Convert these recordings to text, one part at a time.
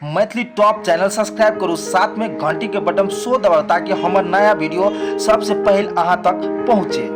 Maithili top channel subscribe करू, साथ में घंटी के बटन सो दबाउ ताकि हमर नया वीडियो सबसे पहले अहाँ तक पहुँचे।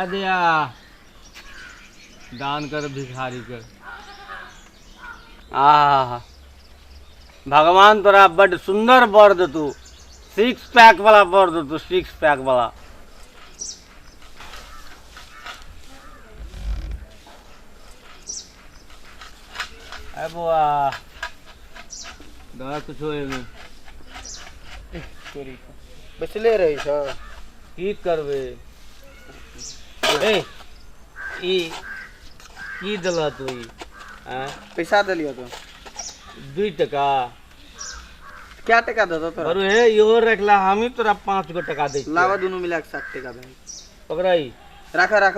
दिया दान कर भिखारी कर। आहा भगवान तोरा बड सुंदर बर देतू, सिक्स पैक वाला बर देतू, सिक्स पैक वाला। अरे बौआ दवा कुछ एहिमे बैसले रहै छ। की करबै? ए ई की देलह तू ई? आँय? पैसा देलियौ तो 2 टका। क्या टका देतौ तोरा? बरू हे इहो रखला, हमही तोरा 5 गो टका दै छियौ। लावा दुनू मिला के 7 टका दे। पकड़ा ई। राख राख।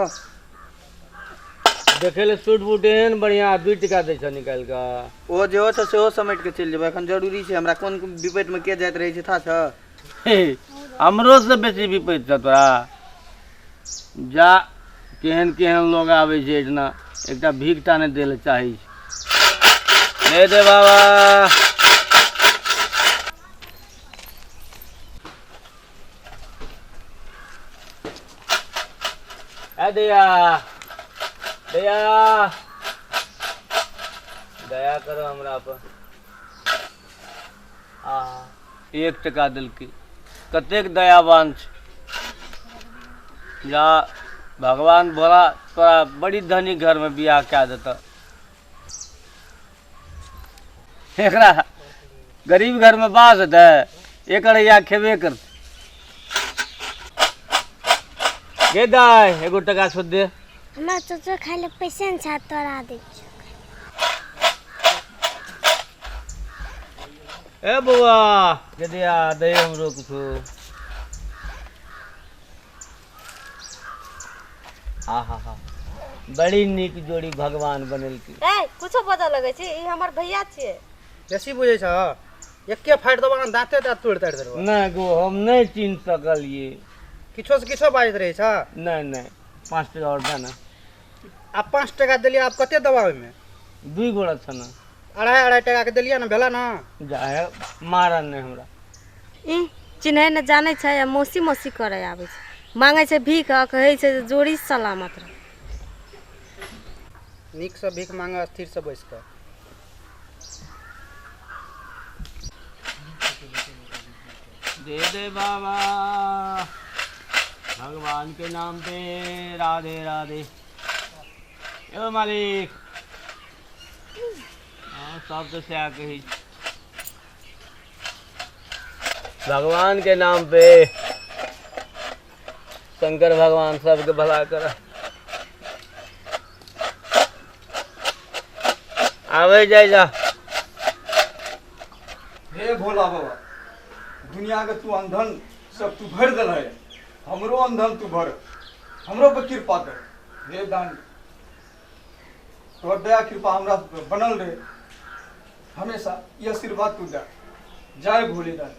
देखे ले सूट बूट एहन बढ़िया 2 टका दै छ निकालि कऽ। ओ जे हो छै सेहो समेट के चलि जेबै, एखन जरूरी छै हमरा। कोन विपैत में के जाइत रहै छै था छ? हे, हमरो से बेसी विपैत छ तोरा। जा केहन केहन लोग आबै छै एहिठिना, एकटा भीख टा नहि दै लए चाहै छै। दे दे बाबा। ए दया दया दया करो हमरा पर। आ 1 टका देलकै, कतेक दयावान छै। जा भगवान भोला तोरा बड़ी धनी घर में बियाह कए देतऽ। एकरा गरीब घर में बास हेतै, एक अढ़ैया खेबे करतै। गे दाइ एगो टका छोड़ दे। हमरा चचो खाइ ले पैसे नहि छै, तोरा दै छियौ। ए बौआ गे दिया दे हमरो कुछो। आहा हा बड़ी नीक जोड़ी भगवान बनेलकै। ए कुछो बजऽ लगै छी, ई हमर भैया छियै। बेसी बुझै छ, एके फाड़ि देबऽ ने दाँते दाँत तोड़ि ताड़ि देबऽ। नहि गो हम नहि चिन्ह सकलियै। किछो से किछो बाजैत रहै छ। नहि नहि 5 टका आओर दे ने। आब 5 टका देलियै, आब कते देबऽ ओहिमे? 2 गोड़ा छ ने। 2.5 टका के देलियै ने, भेला ने? जा हे मारऽ नहि हमरा। ई चिन्है नहि जानै छै आ मौसी मौसी करै आबै छै, मांगै छै भीख आ कहै छै जे जोड़ी सलामत रह। नीकसँ भीख मांगऽ, स्थिरसँ बैस कऽ। दे दे बाबा भगवान के नाम पे, राधे राधे। ए मालिक हाँ सब तो सएह कहै छै। भगवान के नाम पे शंकर भगवान सबके भला कर। आबै जाय जा। हे भोला बाबा, दुनिया के तू अंधन सब तू भर दिल है, हमरो अंधन तू भर, हमरो पर कृपा कर। हे दान तोहर दया कृपा हमरा पर बनल रहे हमेशा, ये आशीर्वाद तू दे। जय भोले दान।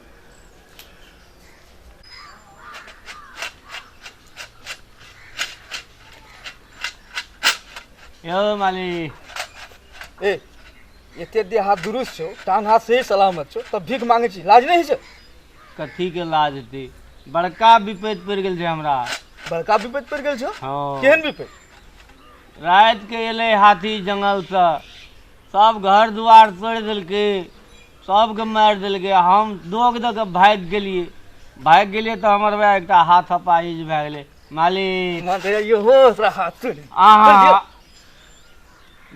यो मालिक। ए एते देह हाथ दुरुस्त छौ, टांग हाथ सही सलामत छौ, तब भीख मांगे छी, लाज नहीं छौ? कथी के लाज हेतै, बड़का विपैत पड़ि गेल छै हमरा। बड़का विपैत पड़ि गेल छौ? हँ। केहन विपैत? राति के एलै हाथी जंगल से, सब घर दुआर तोड़ि देलकै, सबके मारि देलकै। हम दोग दऽ कऽ भागि गेलियै, भागि गेलियै तऽ हमर वएह एकटा हाथ अपाहिज भए गेलै। मालिक हाथ तोड़ि अहाँ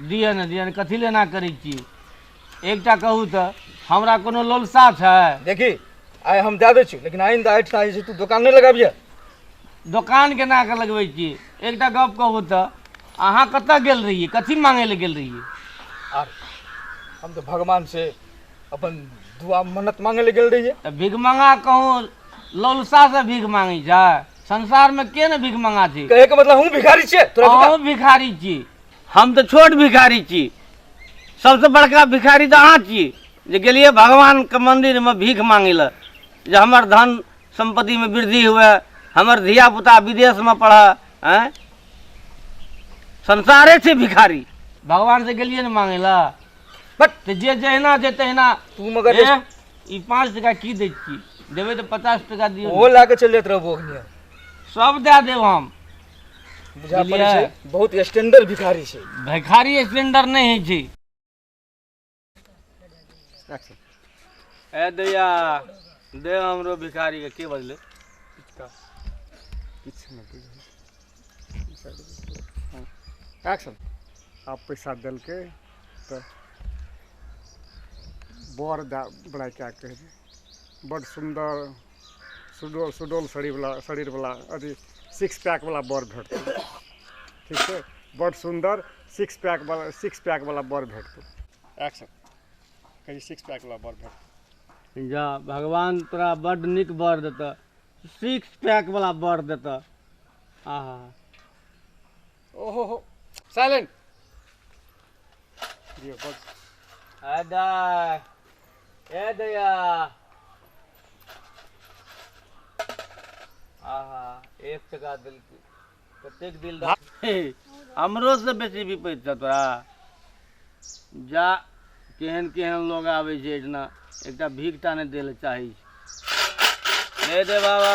दिअ ने, दिअ ने, कथी लए एना करै छी? एकटा कहू तऽ हमरा कोनो लोलसा छै? देखी आइ हम दए दै छी, लेकिन आइंदा एहिठाम जे छै तू दोकान नहि लगाबिहे। दोकान केना कऽ लगबै छी? एकटा गप कहू तऽ अहाँ कतऽ गेल रहियै, कथी मांगै लए गेल रहियै? आर हम तऽ भगवान से अपन दुआ मन्नत मांगे ले गेल रहिए। तऽ भीख मंगा कहूँ लौलसा से भीख मांगै छै? संसार में के ने भीख मंगा छै? कहे के मतलब हम भिखारी छियै तोरा? अहूँ भिखारी छी, हम तऽ छोट भिखारी छी। सबसे बड़का भिखारी तऽ अहाँ छी जे गेलियै भगवान के मंदिर में भीख मांगै लए जे हमर धन संपत्ति में वृद्धि हुए, हमर धिया पुता विदेश में पढ़े। आँय, संसारे छै भिखारी। भगवान से गेलियै ने मांगै लए बट तऽ जे जहिना छै तहिना। तू मगर ए, ई 5 टका की दै छी? देबै तऽ 50 टका दियौ ने। ओहो लए के चलि जाइत रहबो अखनी। सब दए देब हम। बुझा पड़ै छै बहुत स्टैंडर्ड भिखारी छै। भिखारी स्टैंडर्ड नहि होइ छै। ए दैया, दे हमरो भिखारी के। के बजलै? किछु नहि बुझल। एक्शन। आब पैसा देलकै तऽ बर दए बड़ा कए कऽ कहै बड्ड सुन्दर सुडौल सुडौल शरीरवला शरीरवला अथी सिक्स पैकवला बर भेटतौ। ठीक छै, बड्ड सुन्दर सिक्स पैकवला सिक्स पैकवला बर भेटतौ। एक्शन। कही सिक्स पैकवला बर भेटतौ। जा भगवान तोरा बड्ड नीक बर देतऽ, सिक्स पैक वाला बर देतऽ। आहा। ओहो हो, साइलेंट दियौ बड। ए दाय, ए दैया, आहा, 1 टका देलकै, कतेक दिल। हमरो से बेसी विपैत छौ तोरा। जा, केहन केहन लोग आबै छै एहिठिना, एकटा भीख टा नहि दै लए चाहै छै। दे दे बाबा।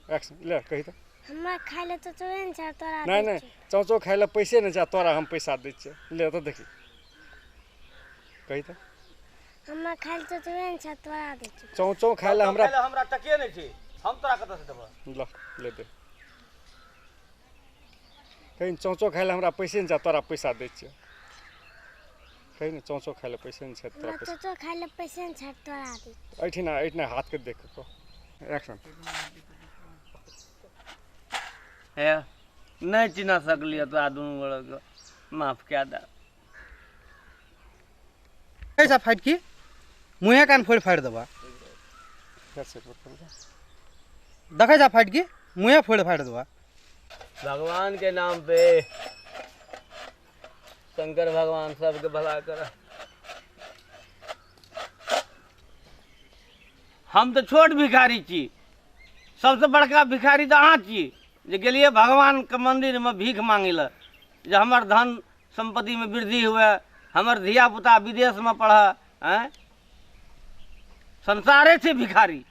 एक्शन। ले कही तऽ। हमरा खाय ले चचो नहि छै, तोरा नहि दै नहि छियौ। चौचौ खाय लए पैसे नहि छै आ तोरा हम पैसा दै छियै। ले तऽ देखी, कही तऽ। हमरा खाय ले चचो नहि छै, तोरा दै छियौ। चौचौ खाय लए हमरा हमरा टके नहि छै, हम तोरा कतऽ से देबऽ? ल ले दे। कही चौचौ खाय लए हमरा पैसे नहि छै आ तोरा पैसा दै छियै। कही ने, चौचौ खाय लए पैसे नहि छै तोरा हमरा पैसा। चचो खाय ले पैसे नहि छै, तोरा दै छियौ। एहिठिना एहिठिना हाथके देख कऽ कह। एक्शन। हे, नहि चिन्ह सकलियै तोरा दुनू गोरेके, माफ कए दे। पैसा फाटि की मुँहे कान फोड़ि फाड़ि देबा। फेरसँ एक बेर करू। देखै छा फाटि की मुँहे फोड़ि फाड़ि देबा। भगवान के नाम पे शंकर भगवान सबके भला कर। हम तऽ छोट भिखारी छी, सबसे बड़का भिखारी तऽ अहाँ छी जे गेलियै भगवान के मंदिर में भीख मांगै लए जे हमर धन संपत्ति में वृद्धि हुए, हमर धिया पुता विदेश में पढ़े। आँय, संसारे छै भिखारी।